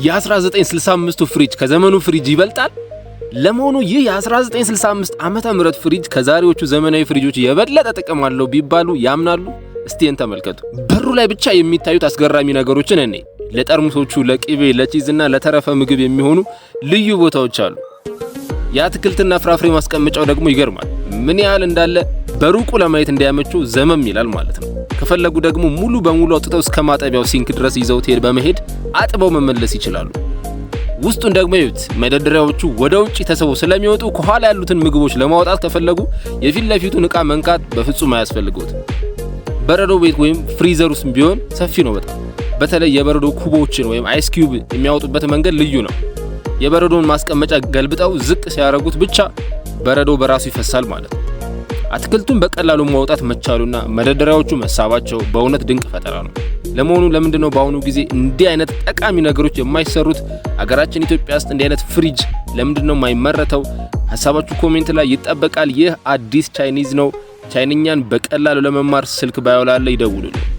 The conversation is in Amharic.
የ1965ቱ ፍሪጅ ከዘመኑ ፍሪጅ ይበልጣል? ለመሆኑ ይህ የ1965 ዓመተ ምህረት ፍሪጅ ከዛሬዎቹ ዘመናዊ ፍሪጆች የበለጠ ጥቅም አለው ቢባሉ ያምናሉ? እስቲ ተመልከቱ። በሩ ላይ ብቻ የሚታዩት አስገራሚ ነገሮችን እኔ ለጠርሙሶቹ፣ ለቅቤ፣ ለ cheese እና ለተረፈ ምግብ የሚሆኑ ልዩ ቦታዎች አሉ። የአትክልትና ፍራፍሬ ማስቀመጫው ደግሞ ይገርማል። ምን ያህል እንዳለ በሩቁ ለማየት እንዲያመቹ ዘመም ይላል ማለት ነው። ከፈለጉ ደግሞ ሙሉ በሙሉ አውጥተው እስከ ማጠቢያው sink ድረስ ይዘውት ሄድ በመሄድ አጥበው መመለስ ይችላሉ። ውስጡን ደግሞ ይዩት። መደርደሪያዎቹ ወደ ውጭ ተስበው ስለሚወጡ ከኋላ ያሉትን ምግቦች ለማውጣት ከፈለጉ የፊት ለፊቱን ዕቃ መንካት በፍጹም አያስፈልግዎት። በረዶ ቤት ወይም freezer ውስጥ ቢሆን ሰፊ ነው በጣም። በተለይ የበረዶ ኩቦችን ወይም ice cube የሚያወጡበት መንገድ ልዩ ነው። የበረዶን ማስቀመጫ ገልብጠው ዝቅ ሲያደርጉት ብቻ በረዶ በራሱ ይፈሳል ማለት ነው። አትክልቱን በቀላሉ ማውጣት መቻሉና መደርደሪያዎቹ መሳባቸው በእውነት ድንቅ ፈጠራ ነው። ለመሆኑ ለምንድን ነው በአሁኑ ጊዜ እንዲህ አይነት ጠቃሚ ነገሮች የማይሰሩት? አገራችን ኢትዮጵያ ውስጥ እንዲህ አይነት ፍሪጅ ለምንድን ነው የማይመረተው? ሀሳባችሁ comment ላይ ይጠበቃል። ይህ አዲስ Chinese ነው። ቻይንኛን በቀላሉ ለመማር ስልክ bio ላይ አለ፣ ይደውሉልን።